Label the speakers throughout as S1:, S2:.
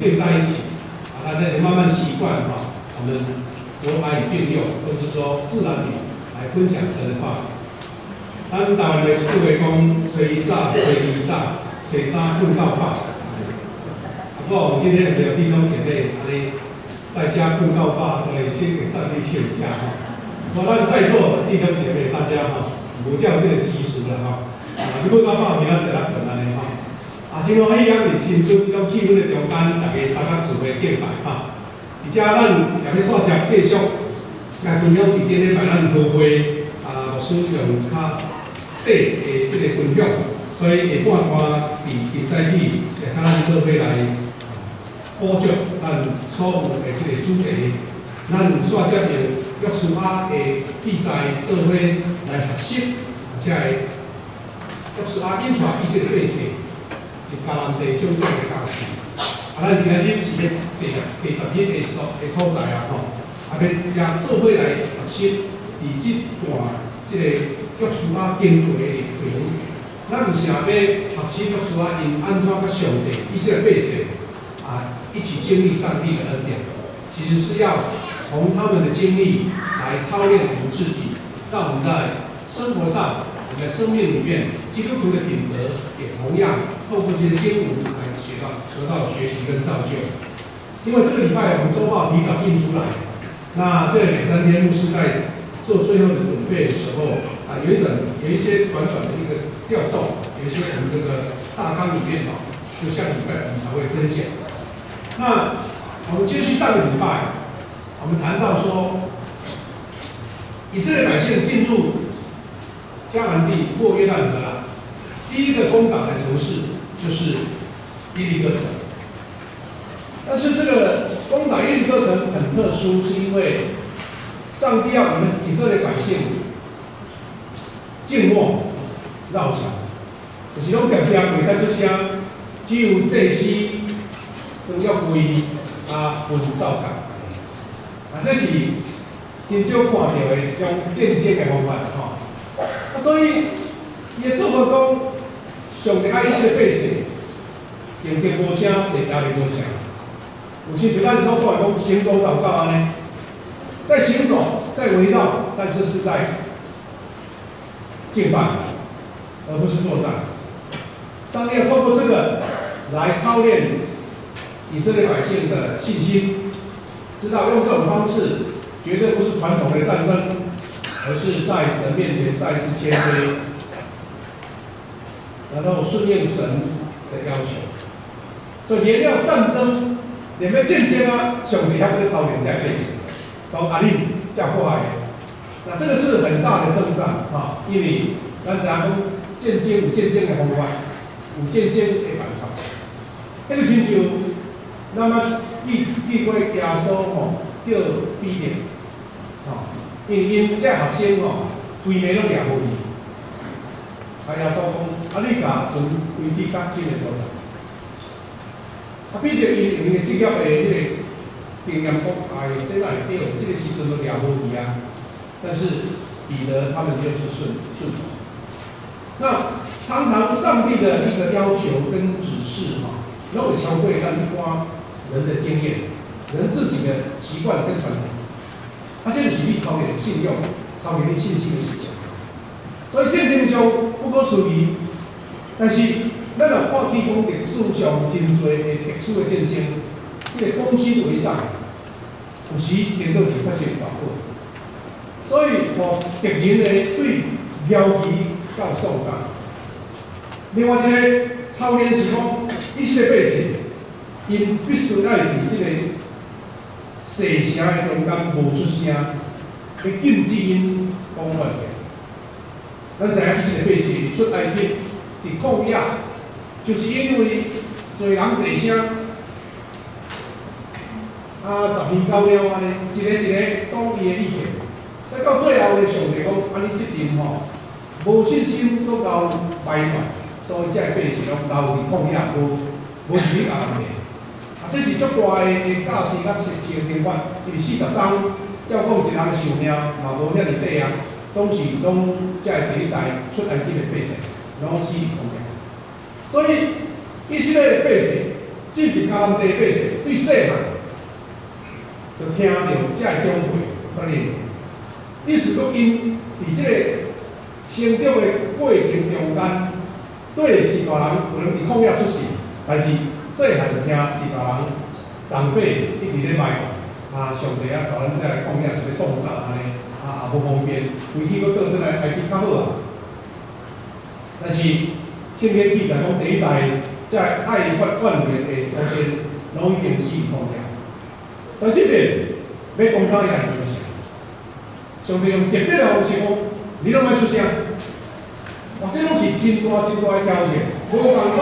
S1: 併在一起，啊，大家也慢慢習慣哈，我們國台語並用，或是說自然語來分享神的話。咱台灣的一句話講：初一早，初二早，初三睏到飽。不過我們今天沒有弟兄姐妹，按呢在家睏到飽，所以先給上帝請假哈。我咱在座的弟兄姐妹，大家哈，無照這個習俗啦哈。啊，你睏到飽，明仔載來睏按呢哈。啊，真歡喜，咱佇新春這種氣氛的中間，大家相較聚會敬拜哈。而且咱也欲煞接繼續來分享佇頂禮拜咱和會啊，牧師用較短的這個分享，所以下半段佇今早起會較咱做伙來補足咱所有的這個主題。咱煞接用約書亞的記載做伙來學習，而且約書亞引帶以色列百姓佇迦南地種種的教訓。啊，咱今仔日是咧第10日的所在啊，吼，啊，欲遮做伙來學習佇這段這個約書亞經過的歷程。咱毋是若欲學習約書亞𪜶按怎佮上帝以色列百姓啊一起經歷上帝的恩典，其實是要從他們的經歷來操練我們自己，讓我們在生活上、我們在生命裡面，基督徒的品格也同樣透過這些經文來學到學習跟造就。因為這個禮拜我們週報提早印出來，那這兩三天牧師在做最後的準備的時候啊，有一些短短的一個調動，有一些我們這個大綱裡面哦，就下個禮拜我們才會分享。那我們接續上個禮拜，我們談到說，以色列百姓進入迦南地過約旦河了，第一個攻打的城市就是耶利哥城。但是這個攻打耶利哥城很特殊，是因為上帝要我們以色列百姓靜默繞牆，就是攏定定袂使出聲，只有祭司跟約櫃啊吹哨角。啊，這是真少看著的一種戰爭的方法吼。啊，所以伊的做法講，上帝愛以色列百姓靜靜無聲，勢壓力無聲。有時就咱所講的講行走禱告按呢，在行走，在圍繞，但是是在敬拜，而不是作戰。上帝要透過這個來操練以色列百姓的信心，知道用這種方式絕對不是傳統的戰爭，而是在神面前再次謙卑，然後順應神的要求。所以連要戰爭，連欲戰爭啊，上帝還閣操練這百姓，講啊恁才過來的。那這個是很大的征戰啊，因為咱知影講戰爭有戰爭的方法，有戰爭的辦法。彼個親像咱捌記過耶穌吼叫彼得，吼，因為𪜶這學生吼，規暝攏掠無魚。啊，耶穌講，啊，你共船開去較深的所在。啊，彼得𪜶用𪜶的職業的彼個經驗講，哎，這哪會對？這個時陣都掠無魚啊。但是彼得他們就是順從。那常常上帝的一個要求跟指示哈，攏會超過咱一般人的經驗、人自己的習慣跟傳統。啊，這就是你操練信用、操練你信心的事情。所以戰爭上不可思議，但是咱若看起講歷史上真濟的特殊的戰爭，彼個攻心為上，有時顛倒是發生大火。所以，予敵人會對枵魚到喪膽。另外一個操練是講，以色列百姓，𪜶必須愛佇這個細城的中間無出聲，欲禁止𪜶講話。咱知影以色列百姓出埃及佇曠野，就是因為濟人濟聲，啊，10年九了按呢，一個一個講伊的意見，所以到最後咧，上帝講，啊，你這陣吼無信心，閣𠢕埋怨，所以這个百姓攏留佇曠野，無入去迦南地。啊，這是足大的教示佮懲罰，因為40冬照講一人的壽命嘛無遐爾短啊，總是攏這個第一代出埃及的百姓攏死佇曠野。所以以色列百姓進入迦南地百姓對細漢就聽著這个長輩發言，意思講𪜶佇這個成長的過程中間，對是大人有能佇曠野出世，但是細漢就聽序大人長輩一直咧埋怨，啊，上帝啊，帶咱這個曠野是欲創啥按呢？啊，也無方便，回去閣倒轉來埃及較好啊。但是聖經記載講，第一代這愛發怨言的祖先，攏已經死曠野。在這邊欲講到也會出聲，上帝用特別的方式講，你攏莫出聲。哇，這攏是真大真大的挑戰，無仝款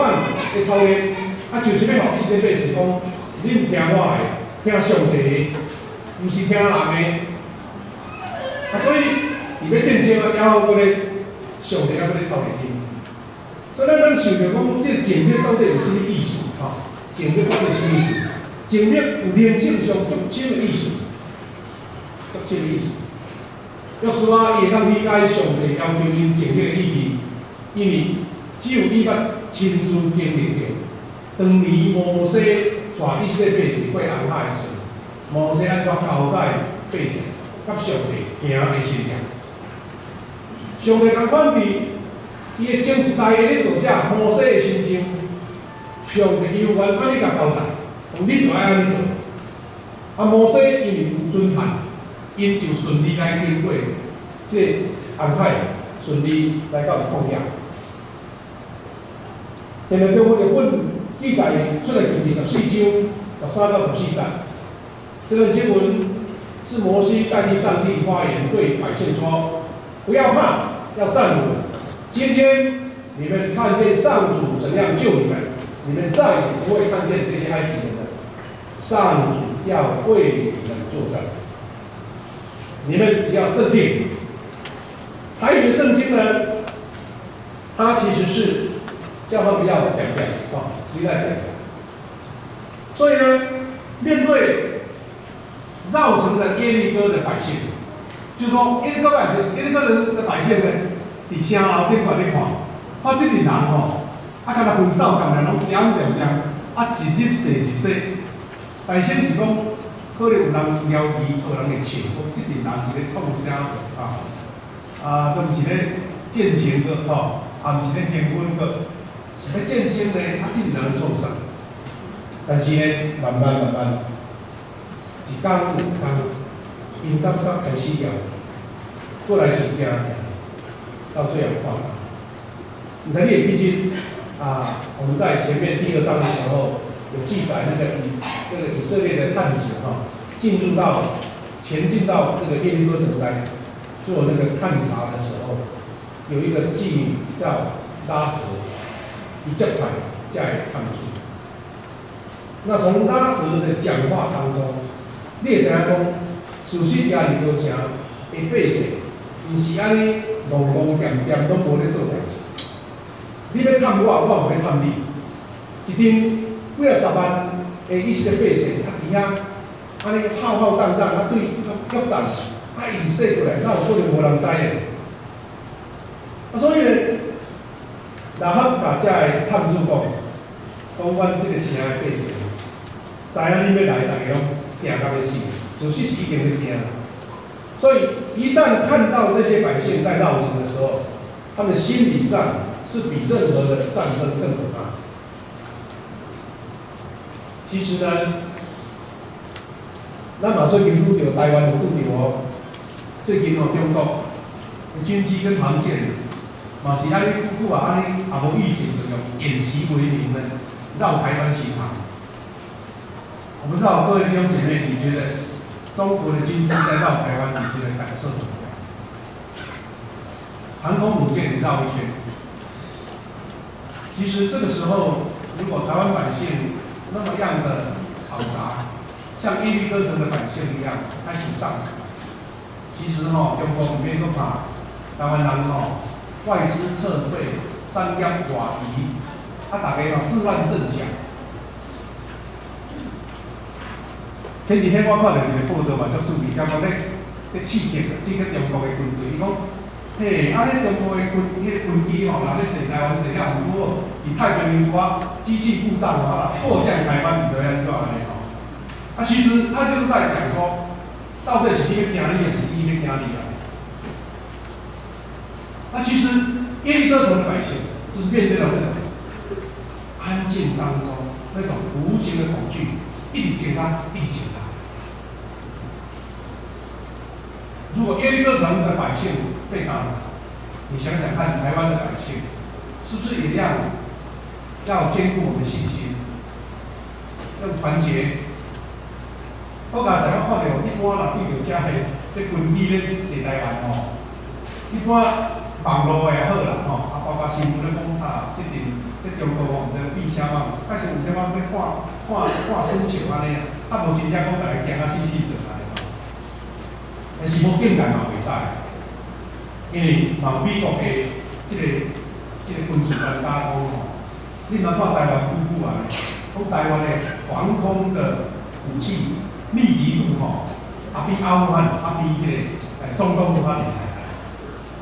S1: 的操練，啊，就是欲予以色列百姓講，恁聽我的，聽上帝的，毋是聽人的。啊，所以佇欲戰爭啊，猶閣咧上帝猶閣咧操練𪜶。所以咱咱想著講，這個靜默到底有啥物意思？吼，靜默到底啥物意思？靜默有靈性上足深的意思，足深的意思。約書亞伊會當理解上帝要求𪜶靜默的意義，因為只有伊捌親自經歷過。當年摩西帶以色列百姓過紅海的時陣，摩西按怎交代百姓，佮上帝行的心意。上帝仝款佇伊的前一代的領導者摩西的身上，上帝猶原按呢共交代，講你著愛按呢做。啊，摩西因為有遵行，𪜶就順利來經過這個紅海，順利來到曠野。現在中文譯本記載出來第14章13到14節，這段經文是摩西代替上帝發言，對百姓說：不要怕，要站穩。今天你們看見上主怎樣救你們，你們再也不會看見這些埃及人了。上主要為你們作戰，你們只要鎮定。台語的聖經呢，它其實是叫他不要定定啊，不要定定。所以呢，面對繞城的耶利哥的百姓，就是說耶利哥百姓，耶利哥人的百姓呢，佇城樓頂懸咧看，看這陣人吼，啊，敢若分手仝爾攏恬恬恬，啊，一日踅一踅。但先是講，可能有人撩伊，有人會笑，講這陣人是咧創啥啊？啊，都毋是咧戰爭閣吼，也毋是咧行軍閣，是欲戰爭呢？啊，這陣人創啥？但是呢，慢慢慢慢，一工兩工，𪜶感覺開始搖，過來是驚，到最後看。毋知你會記得啊？我們在前面第二章的時候有記載，那個以色列的探子哈，進入到前進到那個耶利哥城來做那個探查的時候，有一個妓女叫喇合，伊接待這個探子。那從喇合的講話當中，你會知影講，事實耶利哥城的百姓，毋是按呢戇戇恬恬攏無咧做代誌。你欲探我，我嘛欲探你。一陣幾仔十萬的以色列百姓，啊佇遐按呢浩浩蕩蕩，啊對約旦，啊一直踅過來，哪有可能無人知呢？啊，所以呢，喇合共這个探子講，講阮這個城的百姓，知影你欲來，逐家攏驚甲欲死，事實是一定會驚。所以一旦看到這些百姓在繞城的時候，他們心理戰是比任何的戰爭更可怕。其實呢，咱嘛最近拄著台灣有拄著哦，最近哦中國的軍機跟航艦，嘛是按呢久久啊，按呢也無預警就用演習為名呢，繞台灣巡航。我不知道各位弟兄姐妹，你覺得中國的軍機在繞台灣，你覺得感受怎麼樣？航空母艦繞一圈，其實這個時候，如果台灣百姓那麼樣的嘈雜，像耶利哥城的百姓一樣開始上來，其實吼，中國毋免閣怕台灣人吼外資撤退、產業外移，啊，大家吼自亂陣腳。前幾天我看著一個報道嘛，足趣味，感覺咧咧刺激，刺激中國的軍隊。伊講嘿，啊，彼中國的軍，彼个軍機吼，若欲射台灣射了毋過，佇太平洋拄機器故障吼，迫降台灣，毋知按怎按呢吼。啊，其實他就是在講說，到底是你欲驚你，抑是伊欲驚你啊？那其實耶利哥城的百姓，就是面對到這種安靜當中那種無形的恐懼，一直增加，一直增加。如果耶利哥城的百姓被打倒，你想想看，台灣的百姓是不是也一樣要堅固我們信心，要團結？我剛才我看著一般若對著遮个這軍機咧射台灣吼，一般網路的也好啦吼，啊包括新聞咧講啊，這陣這中國吼毋知變啥物，開始有啥物欲看看看生笑按呢啊，啊無真正講共伊驚啊死死轉來吼，但是無境界嘛袂使，因為嘛有美國的這個軍事專家講吼，你若看台灣久久啊，講台灣的防空的武器密集度吼，啊比阿富汗，啊比這個中東都較厲害。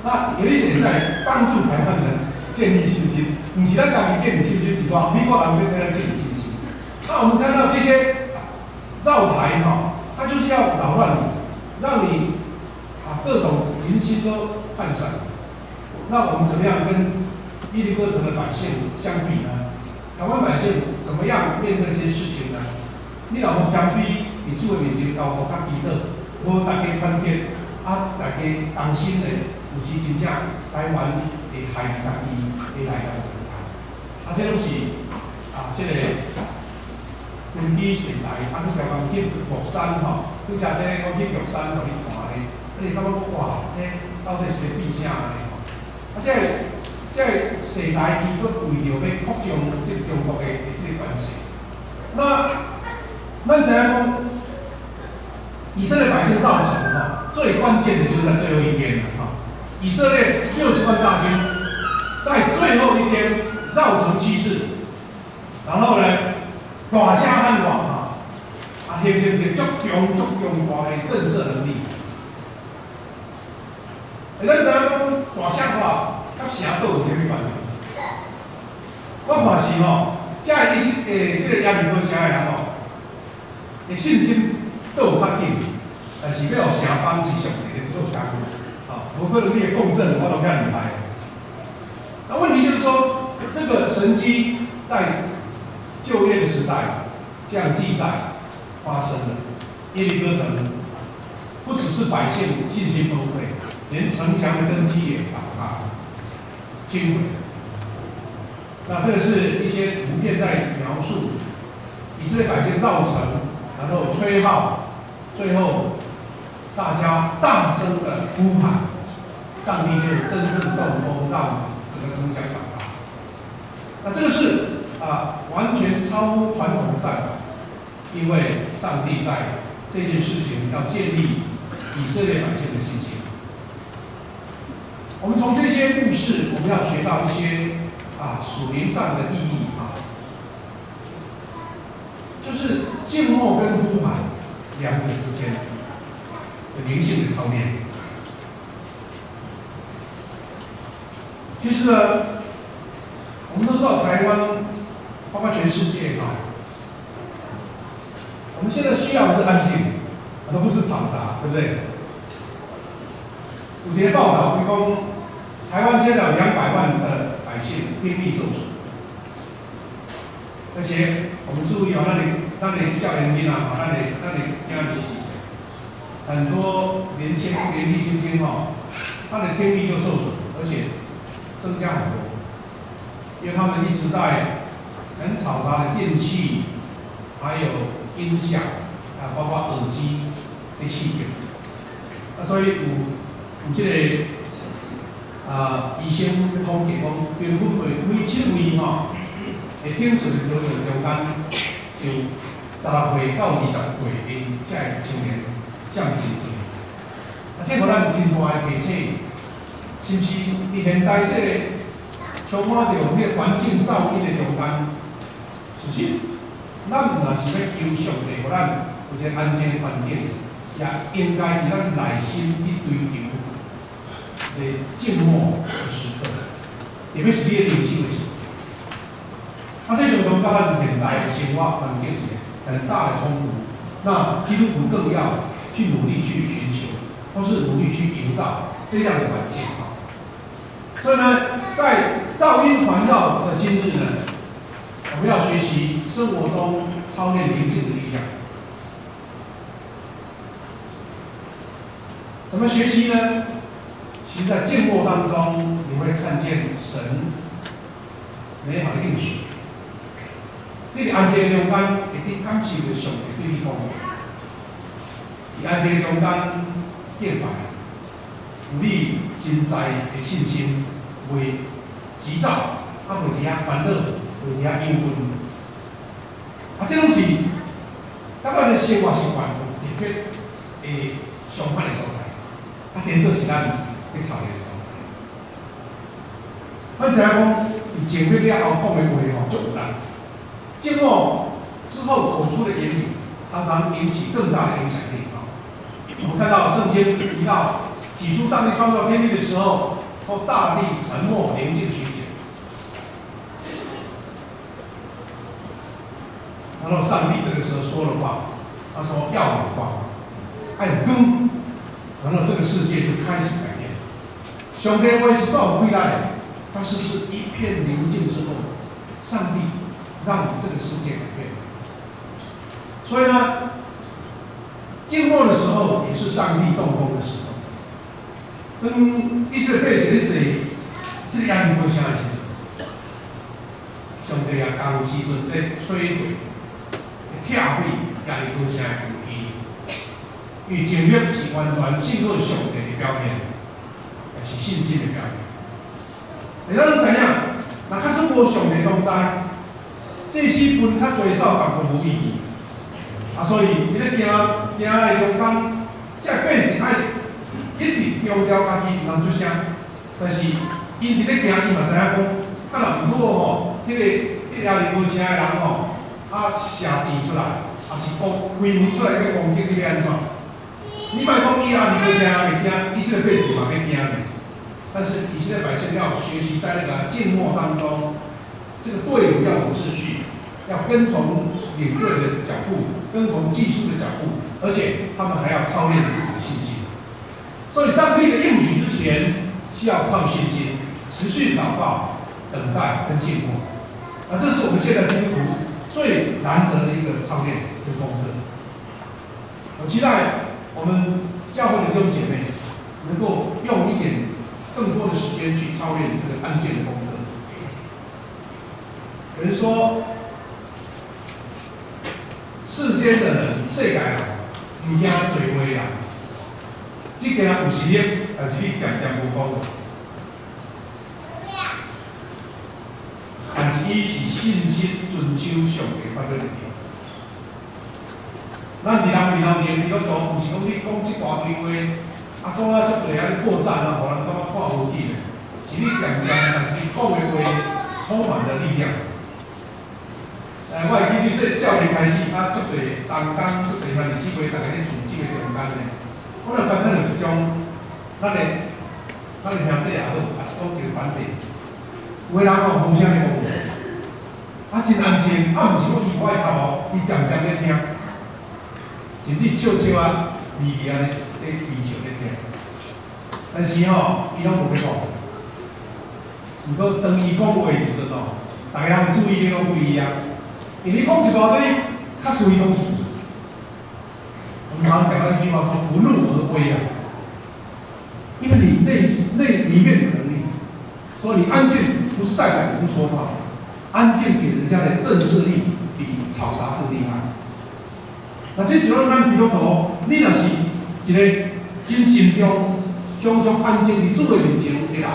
S1: 那有一點在幫助台灣人建立信心，毋是咱家己建立信心，是講美國人在建立信心。那我們看到這些繞台哈，他就是要擾亂你，讓你啊各種人心都渙散。那我們怎麼樣跟耶利哥城的百姓相比呢？台灣百姓怎麼樣面對這些事情呢？你若無謙卑，佇主的面前交託佮祈禱，無大家團結，啊，大家同心的，有時真正台灣會害家己，會來共危害。啊，這攏是啊，這個軍機時代，啊，去台灣去玉山吼，拄才這個我去玉山予你看咧，啊，你感覺哇，這到底是咧變啥按呢吼？啊，這個時代伊閣為著欲擴張這個中國的這個關係，那咱知影講，以色列百姓繞城吼，最關鍵的就是在最後一天了哈。以色列60萬大軍在最後一天繞城七次，然後呢，大聲喊話哈，啊，形成一個足強、足強大的震懾能力。欸，咱知影講大聲喊，佮城堡有啥物關係？我看是吼，這個意思，欸，這個耶利哥城的人吼，的信心閣有較緊，但是欲予城崩是上帝咧做工，吼，無可能你的共振我攏遐厲害。那問題就是說，這個神蹟在舊約的時代這樣記載發生了，耶利哥城不只是百姓信心崩潰，連城牆的根基也倒塌、傾毀。那這個是一些圖片在描述以色列百姓繞城，然後吹號，最後大家大聲的呼喊，上帝就真正動工，讓整個城牆倒塌。那這個是啊，完全超乎傳統的戰法，因為上帝在這件事情要建立以色列百姓的信心。我們從這些故事，我們要學到一些啊屬靈上的意義啊，就是靜默跟呼喊兩者之間的靈性的操練。其實呢，我們都知道台灣，包括全世界啊，我們現在需要的是安靜，而不是嘈雜，對不對？有一個報導，伊講台灣現在有200萬的百姓聽力受損，而且我們注意哦，咱的少年囡仔，咱的囝兒是很多年輕年紀輕輕吼，他的聽力就受損，而且增加很多，因為他們一直在很嘈雜的電器，還有音響啊，包括耳機的刺激，啊，所以有這個啊，醫生統計講，平均每七位吼，會聽損的中間有16歲到20歲的這个青年佔真濟。啊，這予咱有真大的提醒，是毋是？佇現代這個充滿著彼個環境噪音的中間，其實咱若是欲求上帝，予咱有一個安靜的環境，也應該佇咱內心去追求。一个靜默的時刻，特別是你的靈修的時陣。啊，這常常佮咱現代的生活環境是很大的衝突。那基督徒更要去努力去尋求，或是努力去營造這樣的環境啊。所以呢，在噪音環繞的今日呢，我們要學習生活中操練寧靜的力量。怎麼學習呢？其實，在靜默當中，你會看見神美好的應許。你佇安靜中間，會去感受著上帝對你講話。佇安靜中間敬拜，有你真在的信心，袂急躁，啊，袂佇遐煩惱，袂佇遐憂鬱。啊，這攏是佮咱的生活習慣有特別的相款的所在。啊，顛倒是咱去操練的所在。咱知影講，佇靜默了後講的話吼，足有力。靜默之後口出的言語，常常引起更大的影響力啊。我們看到聖經提到，起初上帝創造天地的時候，說大地沉默寧靜許久。然後上帝這個時候說的話，他說要有光，愛有光，然後這個世界就開始改變。上帝話是帶有氣力的，但是是一片寧靜之後，上帝讓這個世界改變。所以呢，靜默的時候也是上帝動工的時候。當以色列百姓咧踅這個耶利哥城的時陣，上帝也同時陣咧摧毀、拆毀耶利哥城的根基。因為靜默是完全信靠上帝的表現，也是信心的表現。咱攏知影，若假使無上帝同在，祭司分較濟數共都無意義。啊，所以佇咧行行的中間，這個百姓愛一直強調家己毋通出聲，但是𪜶佇咧行，伊嘛知影講，啊若毋好吼，彼個耶利哥城的人吼，啊射箭出來，抑是講開門出來欲攻擊你欲按怎？你莫講耶利哥城人會驚，以色列百姓嘛欲驚呢。但是以色列百姓要學習在那個靜默當中，這個隊伍要有秩序，要跟從領隊的腳步，跟從祭司的腳步，而且他們還要操練自己的信心。所以，上帝的應許之前，需要靠信心，持續禱告、等待跟靜默。啊，這是我們現在基督徒最難得的一個操練跟功課。我期待我們教會的弟兄姐妹能夠用一點更多的時間去操練這個安靜的功課。有人說，世間的人，世界人，毋驚濟話啦，只驚有實力，但是你恬恬無講。但是伊是信心遵守上帝法律的。咱佇人面頭前，基督徒毋是講你講這大堆話，啊講啊足濟啊，你破綻啊，予人感覺看無起的，是你恬恬，但是講的話充滿了力量。我會記得說少年開始，啊，足濟同工，足濟兄弟姊妹，逐家咧聚這個中間呢。我若發現有一種，咱的兄弟也好，抑是講一個團體，有的人吼無啥咧講，啊真安靜，啊毋是講伊無愛插哦，伊靜靜咧聽，甚至笑笑啊，微微按呢咧微笑咧聽。但是吼，伊攏無咧講。毋過當伊講話的時陣吼，逐家人注意力攏歸伊啊。因為你講一大堆，較隨攏出。我們常常講到一句話說：“不怒而威啊。”因為你內裡面有能力，所以你安靜不是代表你不說話，安靜給人家的震懾力比吵雜更厲害。那這時候咱基督徒，你若是一個真慎重、常常安靜佇主的面前的人，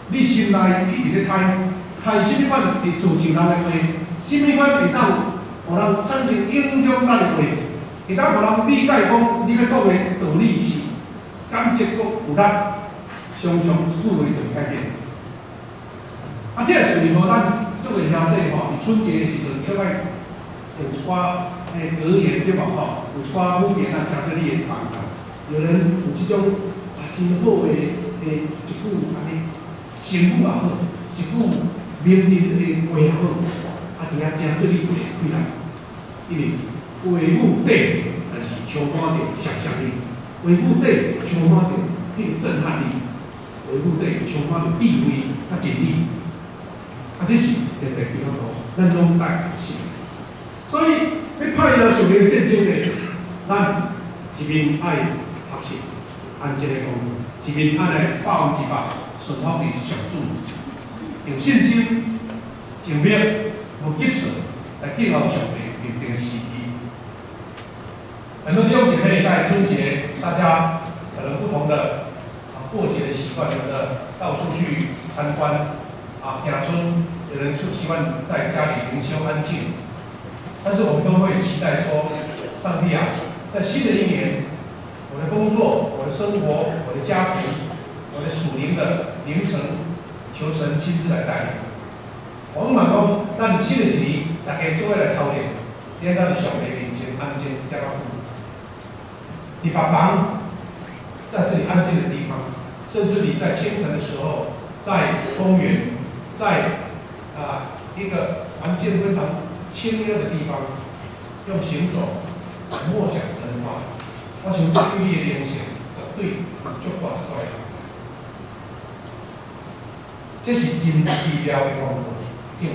S1: 你心內去佇咧猜，猜啥物款會造就人的話，啥物款會當予人產生影響咱的話，會當予人理解講你欲講的道理是簡潔閣有力，常常一句話就會改變。啊，這是為何咱做個兄弟吼，佇春節的時陣，叫愛有一寡格言對無吼？有一寡語言啊，誠濟你的幫助。有人有這種啊真好的的一句按呢成語也好，一句名人的話也好，啊，知影誠做你一個氣力，因為話語底，但是充滿著想象力，話語底充滿著彼個震撼力，話語底充滿著智慧佮真理。啊，這是現代基督徒，咱攏愛學習。所以，欲拍贏屬靈的戰爭呢，咱一面愛學習安靜的功課，一面愛來100%順服佇上主，用信心、靜默、無急躁來等候上帝命定的時機。很多弟兄姐妹在春節，大家可能不同的過節的習慣，有的到處去參觀啊，行春，有人就習慣在家裡靈修安靜。但是我們都會期待說，上帝啊，在新的一年，我的工作、我的生活、我的家庭、我的屬靈的靈程，求神親自來帶領。我們嘛講，咱新的一年，大家做伙來操練，現在佇上帝面前安靜一點仔久。佇別房，在這裡安靜的地方，甚至你在清晨的時候，在公園，在一個環境非常清幽的地方，用行走默想神話，我想這對你的靈性絕對有足大足大的幫助。這是真奇妙的功課。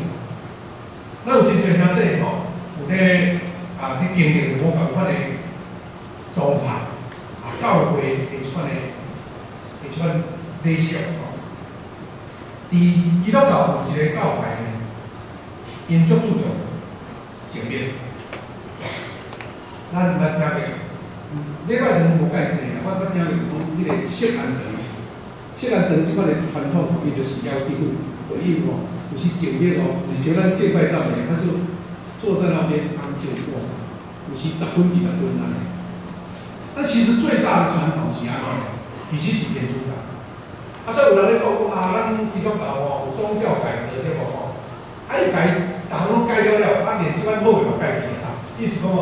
S1: 咱有真濟兄弟吼，有咧咧經歷無仝款的狀態，教會的這款的這款理想吼。佇基督教有一個教派呢，𪜶足注重靜默。咱毋捌聽過，禮拜堂無蓋濟啦，我捌聽過就講彼個錫安堂，錫安堂這款的傳統，伊就是要求回應吼，有時靜默哦，毋是像咱敬拜讚美，他就坐在那邊安靜過，有時10分20分按呢。那其實最大的傳統是按怎？其實是天主教。啊，所以有人咧講講啊，咱基督教吼有宗教改革對無吼？啊，伊改，逐項攏改了了，啊，連這款好的嘛改去啊。意思講哦，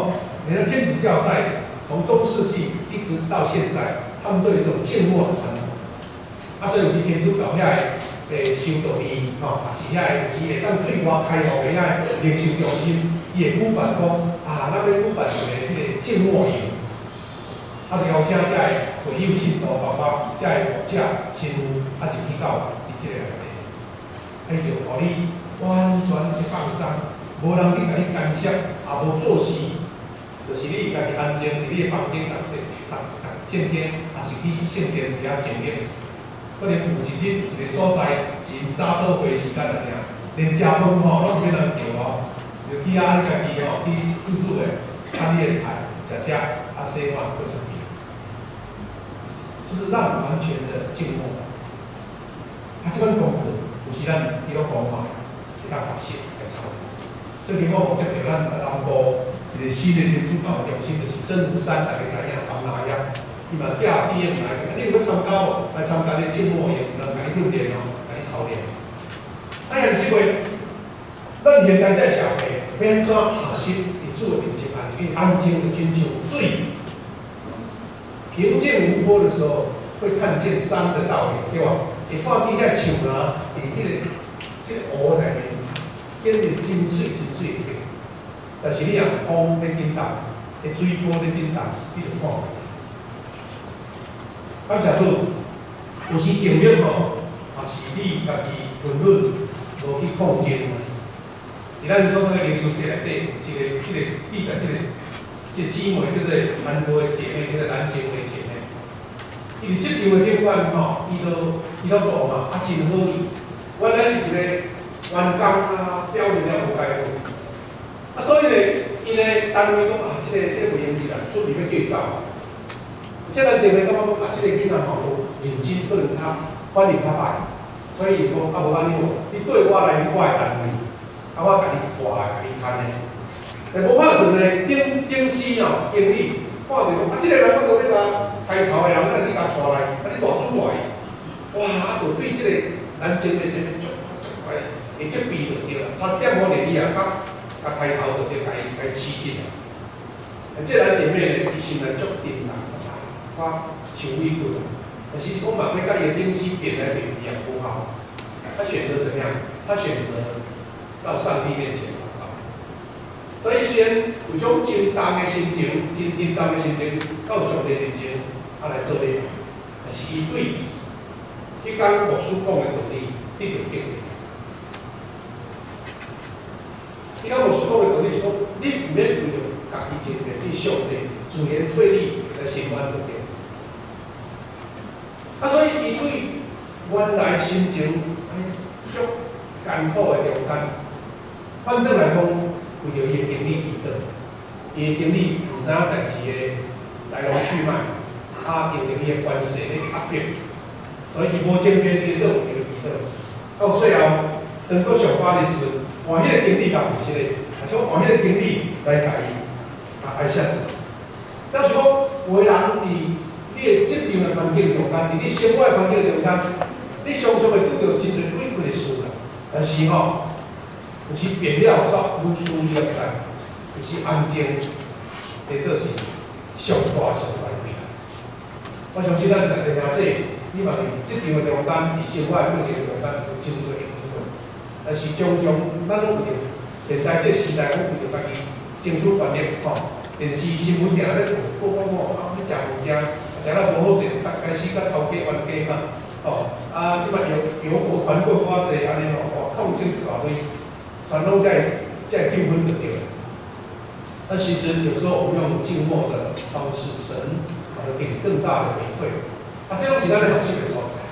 S1: 連天主教在從中世紀一直到現在，他們都有一種靜默的傳統。啊，所以有時天主教遐个修道院吼，也是遐个有時會當對外開放的遐個靈修中心，伊會舉辦講啊，咱欲舉辦一個彼個靜默營，啊，就邀請遮个會友信徒，包括遮個牧者、神父，啊，入去到佇這個內底，啊，伊就予你完全的放鬆，無人去共你干涉，也無做事，就是你家己安靜佇你的房間讀冊、讀讀聖經，抑是去聖殿佇遐靜默。可能有一日一個所在是𪜶早禱會時間爾爾，連食飯吼攏毋免人叫哦，就去遐你家己吼去自助的，看你的菜食食，啊洗碗閣出去，就是讓完全的靜默。啊，這款功課就是咱基督徒嘛會當學習來操練。最近我有接著咱南部一個新的天主教中心，就是真如山，大家知影三拿遐。伊嘛寄 DM 來，你有欲參加無？來參加這個靜默營，有人共你訓練哦，共你操練。啊，兄弟姊妹，咱現代這個社會欲按怎學習佇主的面前安靜？安靜就親像水平靜無波的時候，會看見山的倒影，對無？會看見遐樹林佇彼個這個湖內面，顯得真媠真媠的景。但是你若風咧振動，彼水波咧振動，你就看無。感謝主，有時靜默吼，也是你家己吞忍，無去抗爭。佇咱所在的靈修冊內底，有一個、這個記載，這個姊妹叫做韓國的姐妹，叫做藍靜的姐妹。伊佇職場的頂懸吼，伊都基督徒嘛，啊真好伊。原來是一個員工啊，表現了無佳好。啊，所以咧，𪜶的單位講啊，這個袂用得啦，準備欲叫伊走。這個姐妹感覺講啊，這個囡仔吼無認真，可能較反應較歹，所以伊講啊，無按呢無，你綴我來我的單位，啊，我共你帶，共你牽的。但無拍算呢，頂頂司哦，經理看著講啊，這個人我都欲共開頭的人，啊，你共帶來，啊，你偌主外，哇，啊，就對這個咱姐妹這邊足足快，會責備就對啦，差點好連伊也共共開頭就對，共伊共伊辭職啦。啊，這個姐妹呢，伊心內足沉重，我受委屈。但是講嘛，欲共伊的頂司變來變去也無效。他選擇怎麼樣？他選擇到上帝面前禱告。所以雖然有種真重的心情、真沉重的心情，到上帝面前啊來做禮拜，但是伊對彼工牧師講的道理得著敬畏。彼工牧師講的道理是講，你毋免為著家己爭辯，對上帝自然退你來心安就對。啊，所以伊對原來心情足艱苦的中間，反轉來講，為著伊的經理祈禱，伊的經理毋知影代誌的來龍去脈，啊，因著伊的關係咧壓迫，所以伊無爭辯，顛倒為著祈禱。到最後，當閣上班的時陣，換彼个經理共毋是咧，啊，將換彼个經理來共伊啊挨寫字。表示講，有的人佇你的職場的環境中間，佇你生活的環境中間，你常常會拄著真濟委屈的事啦。但是吼，有時變了煞愈輸你也毋知，有時安靜，顛倒是上大上大的力。我相信咱在座兄弟，你嘛佇職場的中間，佇生活的過程中間有真濟的機會。但是常常咱攏為著現代這個時代，攏為著家己爭取權益吼。電視新聞定咧報講吼，啊，欲食物件，食了無好勢，逐開始佮頭家冤家嘛，吼，啊，這擺藥藥國團購偌濟按呢吼，哇，抗爭一大堆，全攏這糾紛就對了。那其實有時候我們用靜默的方式，神會給你更大的回饋。啊，這攏是咱咧學習的所在。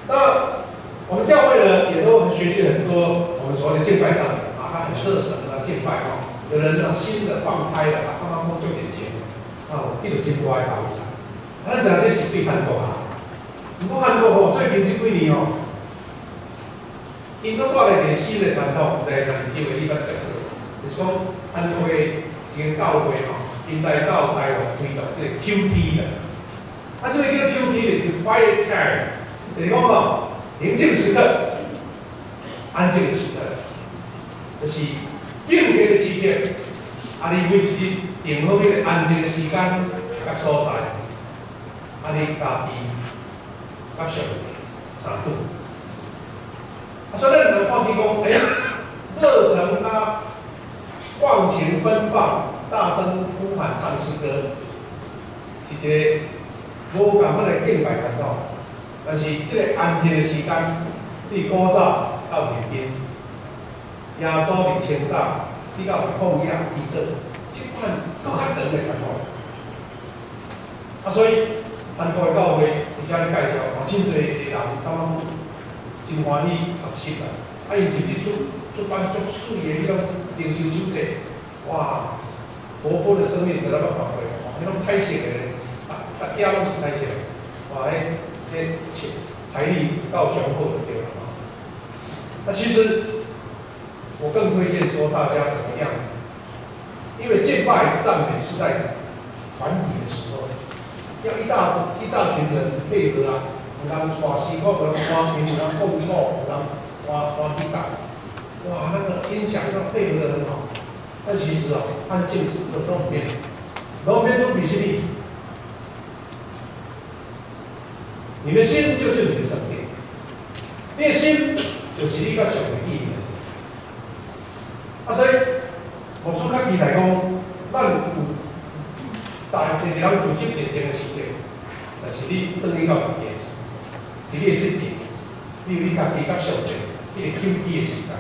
S1: 那我們教會呢，也都學習很多我們所謂的敬拜讚美啊，他很熱誠的敬拜哦。有人讓心的放開了，啊，剛剛講做點錢，啊，得著真大的幫助。咱知影這是對韓國啊，毋過韓國吼最近這幾年吼，𪜶閣帶來一個新的傳統，毋知若是會你捌接過，就是講韓國的一間教會吼，𪜶來到台灣推動這個 QT 啦。啊，啥物叫 QT 呢？就是 Quiet Time，就是講吼，寧靜時刻，安靜的時刻，就是敬虔的時刻。啊，你每一日定好彼個安靜的時間佮所在，啊，你家己佮上帝相拄。啊，所以咱會看見講，欸，熱誠啊，忘情奔放，大聲呼喊唱詩歌，是一個無仝款的敬拜傳統。但是這個安靜的時間，對古早到現今，耶穌佇清早，去到曠野祈禱，這款閣較長的傳統。啊，所以韓國的教會佇遮咧介紹，嘛真濟的人感覺真歡喜學習啦。啊，𪜶甚至出版足媠的彼種靈修手冊，哇，活潑的生命就咱捌看過，哇，彼種彩色的，逐逐頁攏是彩色的，哇，彼彼財力夠雄厚就對了。那其實我更推薦說大家怎麼樣？因為敬拜讚美是在團體的時候，要一大一大群人配合啊，有人帶詩歌，有人彈琴，有人講鼓，有人彈彈吉他，哇，那個音響要配合得很好。但其實啊，安靜時刻攏毋免，攏毋免準備啥物。你的心就是你的聖殿，你的心就是你佮上帝見面的所在。啊，所以牧師較期待講，咱有大濟濟人組織靜靜的時間，但是你轉去到家己的厝，佇你的職場，你有你家己佮上帝彼個 QT 的時間。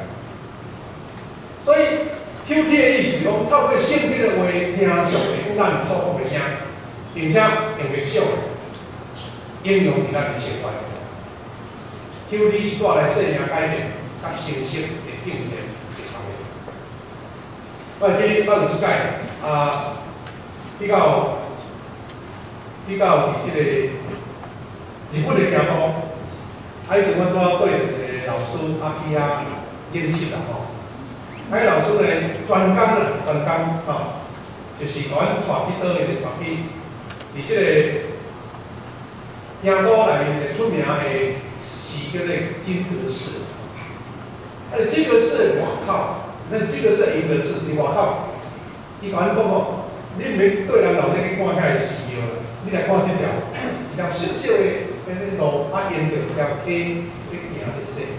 S1: 所以 QT 的意思是講，透過聖經的話聽上帝向咱所講的聲，並且用默想應用佇咱的生活。QT 是帶來生命改變、佮成熟的敬虔的生活。我會記得我有一擺啊，去到佇這個日本的京都，啊，彼陣阮拄仔對著一個老師啊去遐演習啦吼。啊，彼老師呢，專工啦，專工吼，就是共阮帶去佗位，帶去佇這個京都內面一個出名的寺叫做金閣寺。啊，金閣寺外口，那金閣寺銀閣寺佇外口，伊共阮講吼，你毋免對人老咧去看遐個寺廟啦，你來看這條一一條細細的彼個路，啊，沿著一條溪咧行咧踅，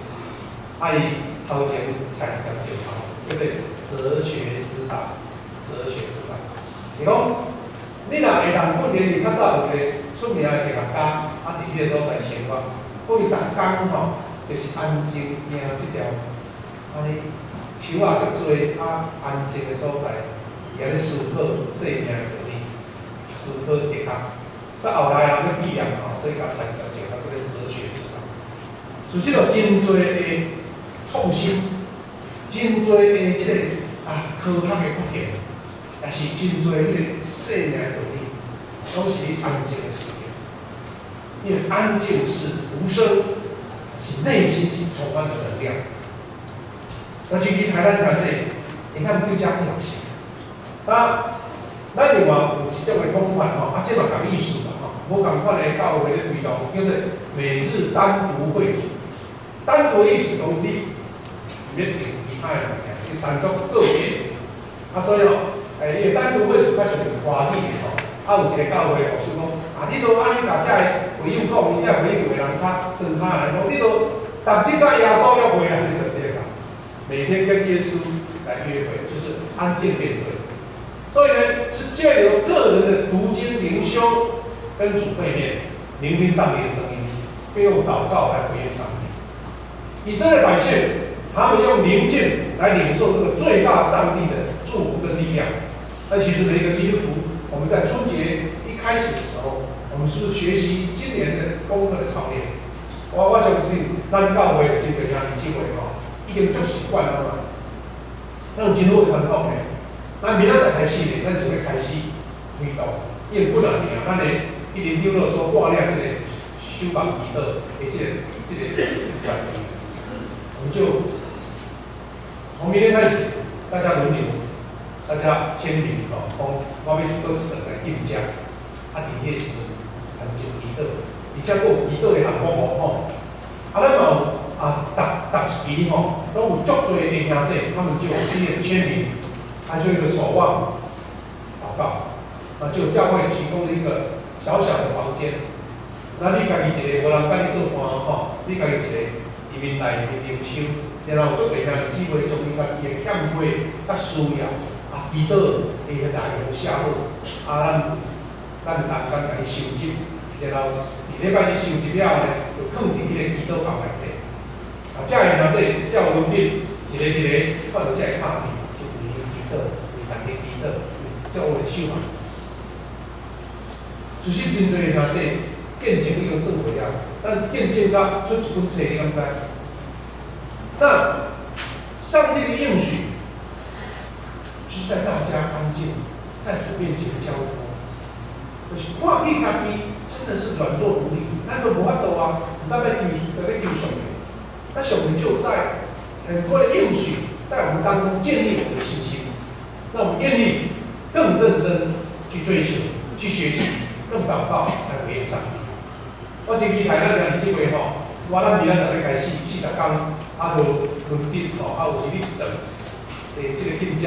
S1: 啊，伊頭前踩一條石頭，叫做哲學之道，哲學之道。是講，你若會當訓練你較早有一個出名的哲學家，啊，佇彼個所在生活，講伊逐工吼，就是安靜行這條，按呢樹仔足濟啊安靜的所在，伊遐咧思考生命的道理，思考哲學。再後來人咧紀念吼，所以共採一條石頭叫做哲學之道。事實有真濟的創新，真濟的這個啊科學的發現，也是真濟彼個生命的道理，攏是佇安靜的時間。因為安靜是無聲，是內心是充滿了能量。那去去台灣講這，會當對遮去學習。啊，咱另外有一種的講法吼，啊，這嘛仝意思啦吼，無仝款的教會咧推動，叫做每日單獨會主。單獨意思講你毋免用其他的物件，你單獨個別。啊，所以吼，欸，因為單獨會主較上歡喜的吼。啊，有一個教會牧師講，啊，你都按呢共遮的會友講，伊遮會友的人較莊跤來講，你都逐日佮耶穌約會啊，你就對啦。每天跟耶穌來約會，就是安靜面對。所以呢，是借由個人的讀經靈修，跟主會面，聆聽上帝的聲音，並用禱告來回應上帝。以色列百姓，他們用寧靜來領受這個最大上帝的祝福跟力量。那其實每一個基督徒，我們在春節一開始的時候，我們是不是學習今年的功課的操練？我相信，咱教會有真濟兄弟姊妹吼，已經足習慣了嘛。咱有真好的傳統呢。咱明仔載開始呢，咱就欲開始推動。因為本來呢，咱的一林長老所掛領這個守望祈禱的這個團隊，我們就從明天開始，大家輪流，大家簽名吼，講我欲佗一頓來禁食，啊，佇彼個時陣安靜祈禱，而且閣有祈禱的項目哦吼。啊，咱嘛有啊，逐逐一期吼，攏有足濟的兄弟，他們就這個簽名，他就一個守望禱告，啊，就教會提供了一個小小的房間，那你家己一個，無人佮你做伴吼，你家己一個佇面內面靈修，然後足濟兄弟姊妹將伊家己的欠缺佮需要啊，祈禱的內容寫好，啊，咱同工共伊收集，然後佇禮拜日收集了後呢，就囥佇彼個祈禱房內底。啊，遮個兄弟才有輪值，一個一個看著這个卡片，就為伊祈禱，為大家祈禱，做有守望。其實真濟兄弟見證已經算過了，咱見證甲出一本冊，你敢知？那上帝的應許，就是在大家安靜，在主面前交託，就是看見家己真的是軟弱無力，咱都無法度啊，毋當欲求，欲求上帝。那上帝就在很多的應許在我們當中建立我們的信心，讓我們願意更認真去追求、去學習，用禱告來回應上帝。我真期待咱兄弟姊妹吼，我咱明仔載欲開始40工，啊，就輪值吼，啊，有時你一頓，欸，這個禁食，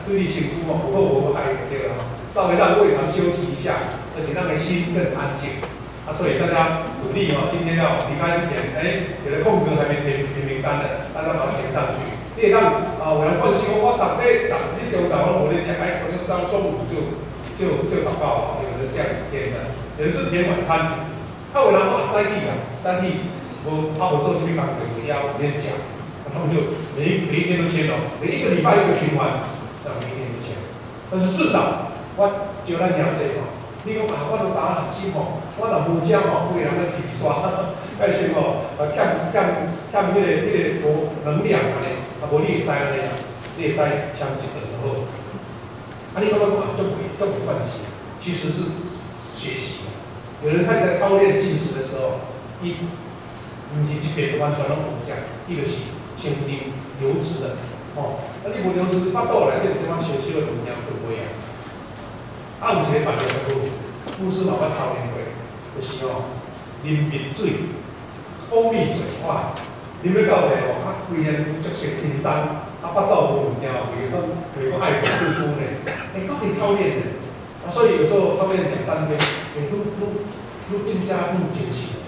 S1: 對你身軀吼有好無害就對了吼，稍微讓胃腸休息一下，而且讓個心更安靜。啊，所以大家努力哦，今天要離開之前，欸，有的空格還沒填填名單的，大家把它填上去。你會當啊，有人關心我，我逐日逐日中晝攏無咧食，哎，我就到中午就禱告，有人這樣子填的，有人是填晚餐。啊，有人講早起啊，早起無啊無做啥物工課，就枵毋免食，他們就每一天都簽哦，每一個禮拜一個循環，那每一天都簽。但是至少我招咱兄弟吼，你講啊，我都打學習吼，我若無食吼，規个人咧皮刷，愛先吼，啊欠欠欠彼個無能量按呢，啊無你會使按呢啦，你會使簽一頓就好。啊，你感覺講啊，足袂足無關係，其實是學習。有人開始在操練禁食的時候，伊毋是一遍就完全攏無食，伊就是先啉流質的，吼，啊你無流質，腹肚內底有點仔小小的物件就袂啊。啊，有一個辦法較好，牧師嘛捌操練過，就是吼，啉蜜水、蜂蜜水，哇，啉了到底吼，啊，規個足色輕鬆，啊，腹肚無物件，袂講愛吐嘟嘟呢，欸，閣可以操練的。啊，所以有時候操練兩三天，欸，愈愈愈更加愈精神。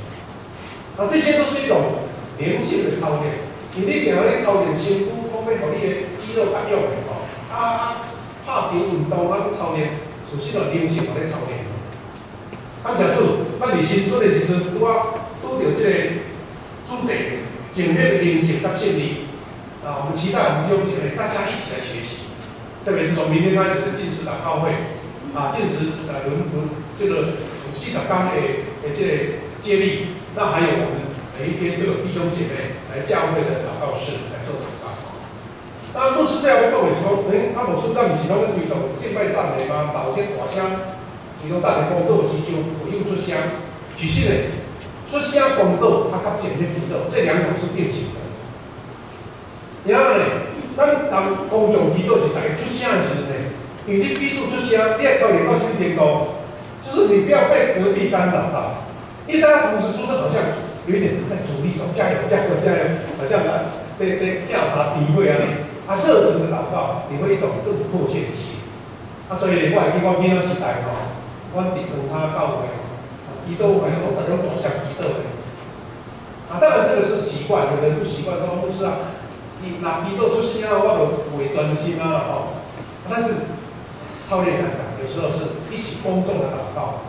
S1: 啊，這些都是一種靈性的操練。因為你定咧操練身軀，講欲予你的肌肉較勇的吼，啊啊，拍球運動啊，操練，事實上靈性嘛咧操練。感謝主，咱佇新春的時陣，拄仔拄著這個主題，靜默的靈性佮勝利。啊，我們期待我們弟兄姐妹大家一起來學習，特別是從明天開始的禁食禱告會，啊，禁食輪輪這個40天的這個接力，那還有我們每一天都有弟兄姐妹來教會的禱告室來做禱告。當然，牧師這樣講的是講，欸，啊，牧師，咱毋是攏咧推動敬拜讚美嗎？導這大聲，其中等下講道時就不用出聲。其實呢，出聲講道，啊，佮靜默祈禱，這兩種是並行的。然後呢，咱當公眾祈禱是大家出聲的時陣呢，因為你彼此出聲，你愛操練到什麼程度？就是你不要被隔壁干擾到，因為大家同時出聲，好像有一點在鼓勵說加油加油加油，好像啊，在在調查體會啊，啊，熱誠的禱告，你會一種更迫切的心。啊，所以我會記我囡仔時代吼，阮佇莊跤教會吼，祈禱會攏大家大聲祈禱的。啊，當然這個是習慣，有人不習慣說牧師啊，伊若祈禱出聲，我就袂專心啊吼。但是操練看看，有時候是一起公眾的禱告，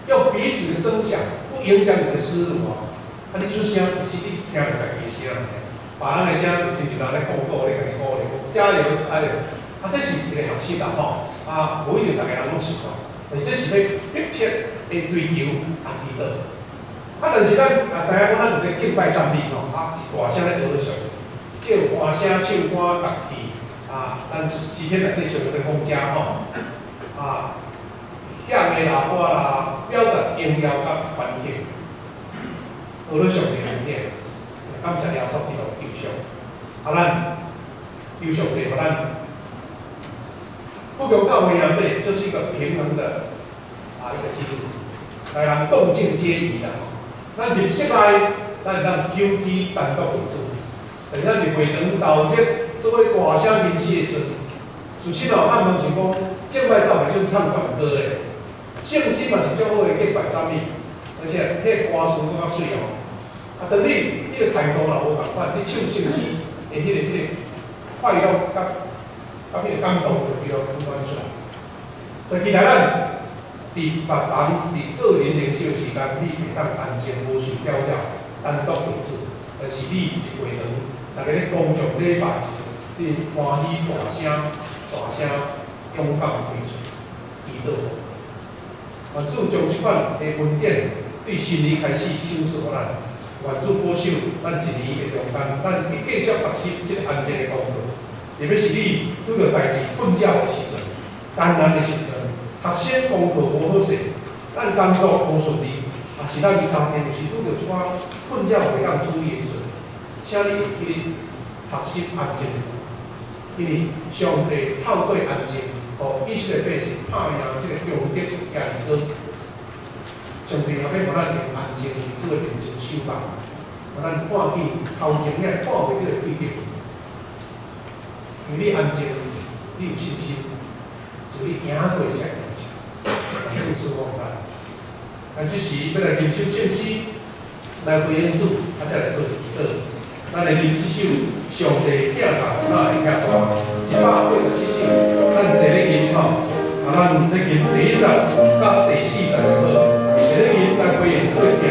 S1: 用彼此的聲響，不影響你的思路哦。啊，你出聲，其實你聽著家己的聲，別人的聲，親像人咧廣告咧，共你鼓勵，加油加油。啊，這是一個學習啦吼。啊，無一定逐個人攏習慣，但是這是欲迫切的追求啊祈禱。啊，但是咱也知影講，咱有咧敬拜讚美吼，啊，一大聲咧學上，這有歌聲、唱歌、樂器，啊，咱詩篇內底上咧講遮吼，啊，響的喇叭啦，表達榮耀佮環境，學咧上帝恩典，感謝耶穌基督救贖，啊，咱求上帝予咱，富強教會啊，這就是一個平衡的啊一個基督徒，來人動靜皆宜啦。咱入室內，咱會當休憩單獨為主。但是咱入會堂頭節做伙大聲吟詩的時陣，事實哦，咱毋是講敬拜讚美就是唱頌歌的，聖詩嘛是足好的敬拜讚美，而且彼個歌詞閣較媠哦。啊，當你彼個態度若無仝款，你唱聖詩的彼個快樂佮佮彼個感動就比較不斷出來。所以期待咱佇別人佇個人靈修時間，你會當安靜，無受攪擾，單獨為主。但是你一會堂，逐家咧公眾禮拜時，你歡喜大聲大聲勇敢開喙祈禱。願主將這款的恩典對新年開始賞賜予咱，願主保守咱一年的中間，咱去繼續學習這個安靜的功課。特別是你拄著代誌困擾的時陣、艱難的時陣，學生功課無好勢，咱工作無順利，也是咱家庭有時拄著一寡困擾袂當處理的時陣，請你會記得學習安靜，因為上帝透過安靜，予以色列百姓拍贏這個強敵耶利哥。上帝也欲予咱用安靜佇主的面前守望，予咱看見頭前遐看袂著的對敵。因為你安靜，你有信心，就你行過這個代誌，願主賜福咱。啊，這時欲來吟首聖詩來回應主，啊，再來做祈禱。咱來吟這首《上帝疼大哪會遐大》，187首，咱坐咧吟吼，啊，咱咧吟第一節佮第四節就好。坐咧吟來回應主的疼，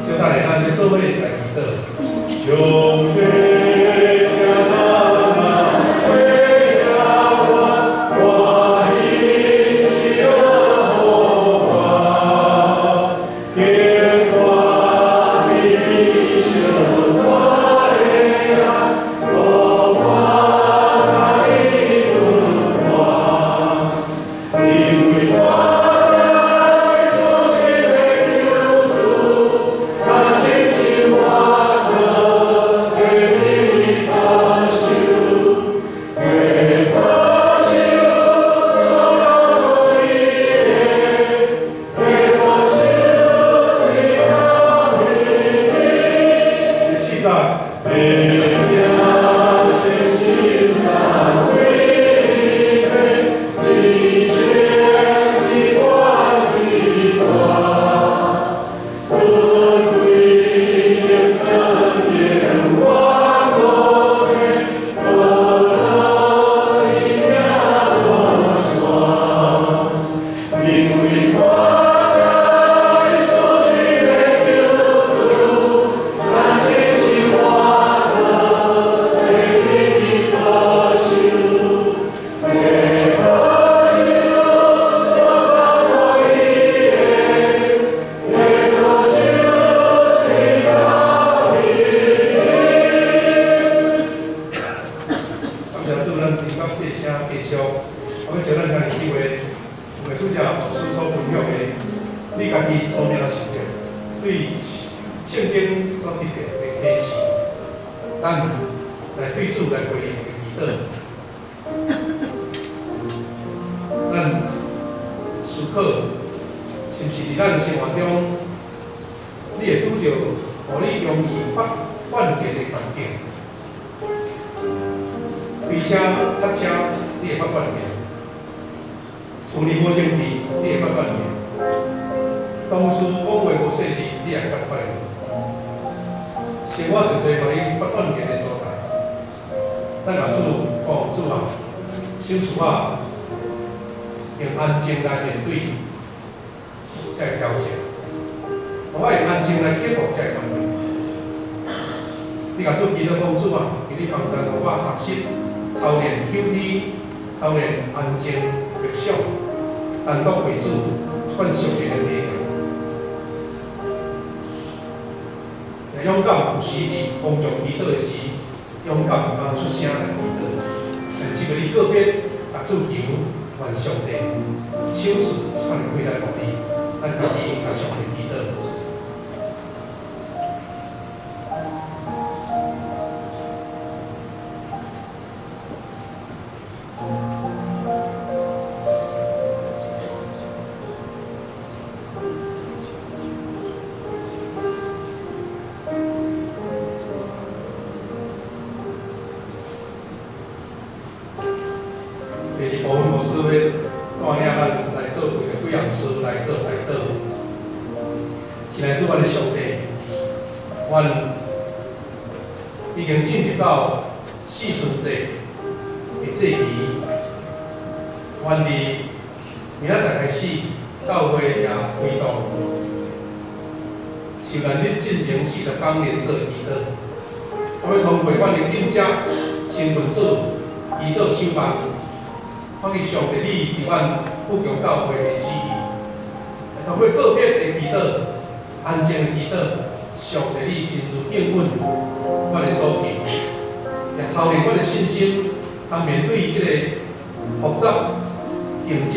S1: 小等下咱咧做伙來祈禱。上帝疼咱哪會遐大，我因小我，天我比上大的愛，予我共伊分担，因為我知屬神的救主，他親親我的。家己所領受的，對聖經所得到的啟示，咱來對主來回應的祈禱。咱思考，是毋是佇咱生活中，你會拄著予你容易發怨言的環境？開車、塞車，你會發怨言；厝裡無清氣，你會發怨言；同事講話無細膩，你也發怨言。生活濟濟予你發怨言的所在，咱共主講，主啊，賞賜我用安靜來面對這个挑戰，予我會安靜來克服這个環境。你共主祈禱講，主啊，求你幫助我學習操練 QT，操練安靜默想，單獨陪主，這款屬靈的體驗。勇敢有時佇公眾祈禱的時，勇敢毋通出聲來祈禱，但只要你個別共主求，願上帝賞賜這款的氣力予你，咱家己共上帝祈禱。第二部分，牧師欲帶領咱來做為著幾項事來做代禱。親愛主，阮的上帝，阮已經進入到四旬節的節期，阮佇明仔載開始，教會也推動受難日進前40工連續祈禱。我欲通過阮的禁食、親近主、祈禱守望，看見上帝你佇阮富強教會的旨意，通過個別的祈禱、安靜的祈禱，上帝你親自應允阮的所求，也操練阮的信心，通面對這個複雜、競爭、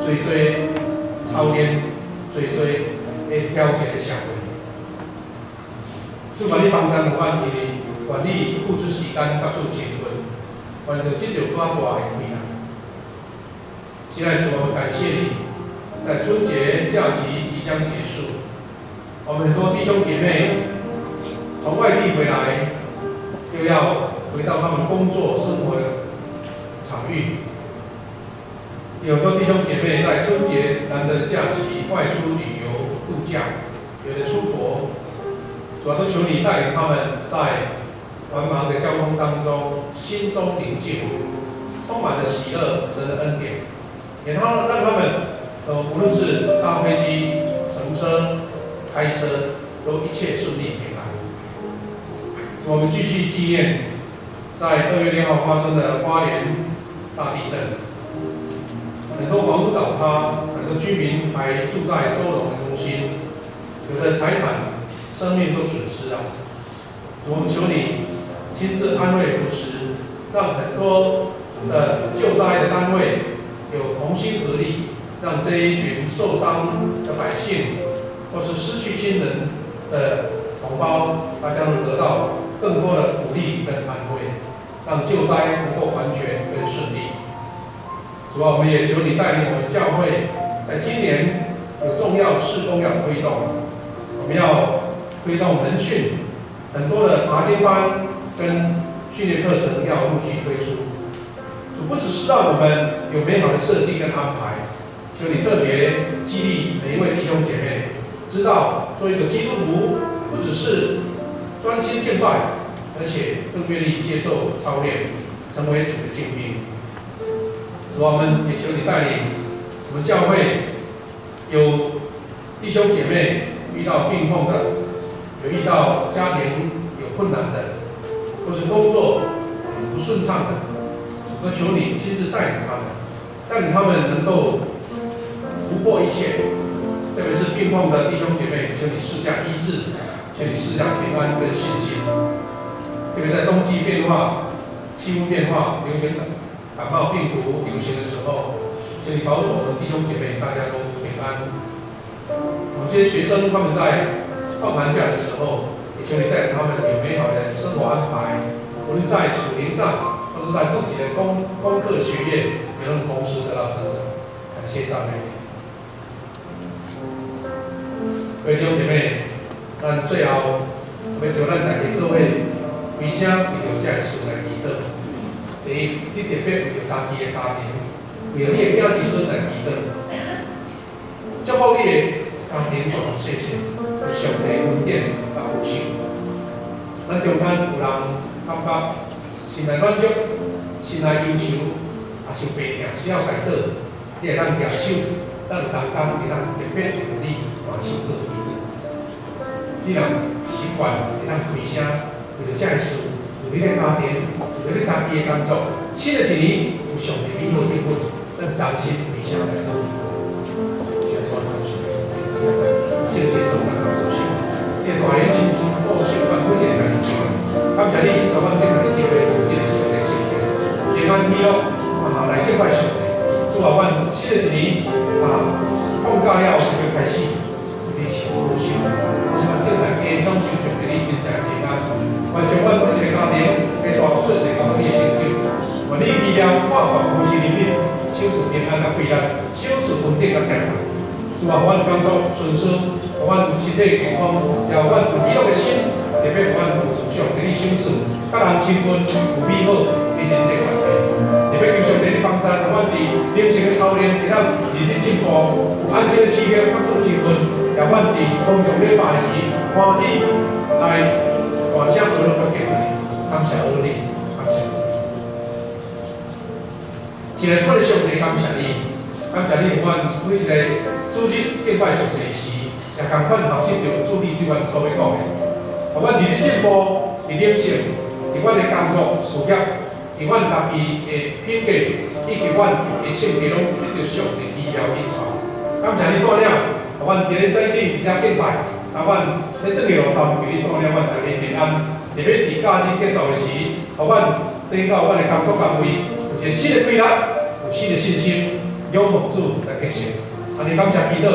S1: 濟濟操練、濟濟的挑戰的社會。主願你幫助阮，因為願意付出時間佮主親近，願就得著較大的困難。親愛的主，我們感謝你，在春節假期即將結束，我們很多弟兄姐妹從外地回來，又要回到他們工作生活的場域。有很多弟兄姐妹在春節難得的假期外出旅遊度假，有的出國，主要都求你帶領他們在繁忙的交通當中，心中寧靜，充滿了喜樂，神的恩典，也讓他們，無論是搭飛機、乘車、開車，都一切順利平安。我們繼續紀念在2月6號發生的花蓮大地震，很多房屋倒塌，很多居民還住在收容的中心，有的財產、生命都損失了。我們求你親自安慰扶持，讓很多的救災的單位有同心合力，讓這一群受傷的百姓，或是失去親人的同胞，大家能得到更多的鼓勵跟安慰，讓救災能夠完全跟順利。主啊，我們也求你帶領我們教會，在今年有重要事工要推動，我們要推動門訓，很多的查經班跟訓練課程要陸續推出。主不只是讓我們有美好的設計跟安排，求你特別激勵每一位弟兄姐妹，知道做一個基督徒，不只是專心敬拜，而且更願意接受操練，成為主的精兵。主啊，我們也求你帶領我們教會有弟兄姐妹遇到病痛的，有遇到家庭有困難的，或是工作不順暢的，主都求你親自帶領他們，帶領他們能夠突破一切。特別是病痛的弟兄姐妹，求你賜下醫治，求你賜下平安跟信心。特別在冬季變化、氣溫變化、流行感冒病毒流行的時候，求你保守我們弟兄姐妹，大家都平安。安。有些學生他們在放寒假的時候，也求你帶領他們有美好的生活安排，無論在屬靈上，或是在自己的功課學業，也能同時得到成長。感謝讚美。各位弟兄姐妹，咱最後欲將咱大家做伙開聲為著這个事來祈禱。第一，你特別為著家己的家庭，為著你的囝兒孫來祈禱，祝福你的家庭大大細細，有上帝恩典佮保守。咱中間有人感覺心內軟弱、心內憂愁，也是有病痛需要代禱，你會當舉手，咱有同工會當特別為著你大手做祈禱。你若習慣會當開聲，為著這个事，為你的家庭，為你家己的工作，新的一年有上帝美好應許，咱同心開聲來做祈禱。謝謝主，咱感謝。你的大能親自保守阮每一个家己機會，感謝你引導阮這個機會做這個上帝聖殿，平安喜樂啊來敬拜上帝。主啊，阮新的一年啊放假了就開始，你是保守，是阮正在家享受上帝你真正平安。願將阮每一個家庭的大細細交予你的聖手，願你奇妙看顧扶持憐憫，賞賜平安佮快樂，賞賜穩定佮疼痛。主啊，阮工作順遂，予阮身體健康，也予阮有喜樂的心，特別予阮有上帝的賞賜，佮人親近有美好的人際關係。特別求上帝的幫助，予阮佇靈性的操練會當日日進步，有安靜的時刻佮主親近，予阮佇空中禮拜時歡喜來大聲呵咾佮敬拜。感謝阿你，感謝。親愛的上帝，感謝你，感謝你予阮每一個主日敬拜上帝時，也仝款學習著主你對阮所欲講的，予阮日日進步佇靈性，佇阮的工作事業，佇阮家己的品格，以及阮的性格，攏得著上帝奇妙引導。感謝你帶領，予阮今日早起佇遮敬拜，啊，阮咧轉去路站，求你帶領阮大家平安。特別佇假日結束的時，予阮轉到阮的工作崗位，有一個新的氣力，有新的信心，仰望主來得勝。按呢感謝祈禱。